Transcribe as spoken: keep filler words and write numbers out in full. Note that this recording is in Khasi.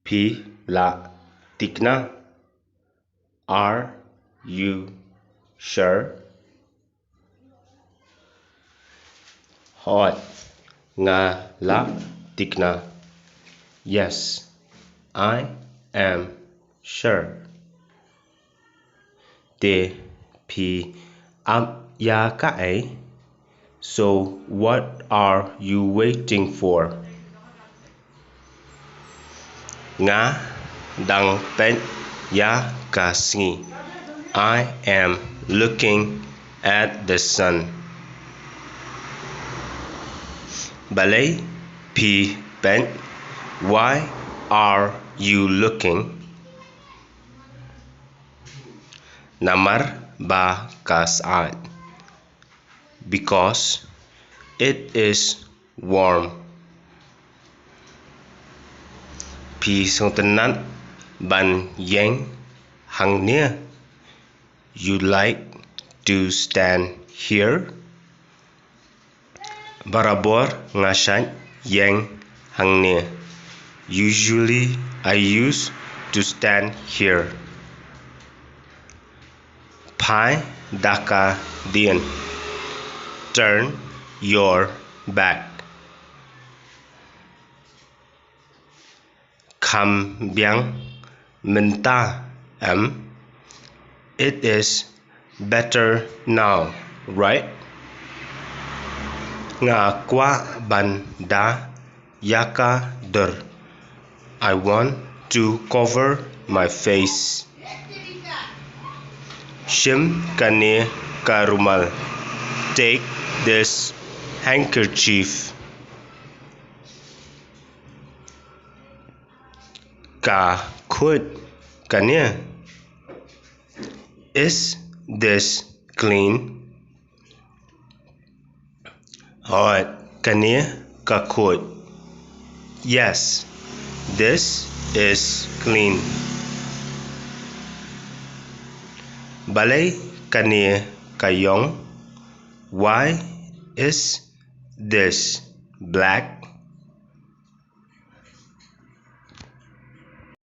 Phi lah tikna? Are you sure? Hooid, nga lah tikna. Yes, I am sure. Te phi ap ïa kaei? So what are you waiting for? Nga dang peit ïa ka sngi. I am looking at the sun. Balei phi peit? Why are you looking? Namar ba ka syaid. Because it is warm. Phi sngewtynnat ban ïeng hangne? You like to stand here? Barabor nga shait ïeng hangne. Usually I used to stand here. Phai da ka dien. Turn your back. Kham biang mynta, em? It is better now, right? Nga kwah ban da ïa ka dur. I want to cover my face. Shim kane ka rumal. Take this handkerchief. Ka khuid kane. Is this clean? Hooid, kane ka khuid. Yes, this is clean. Balei kane ka ïong? Why is this black?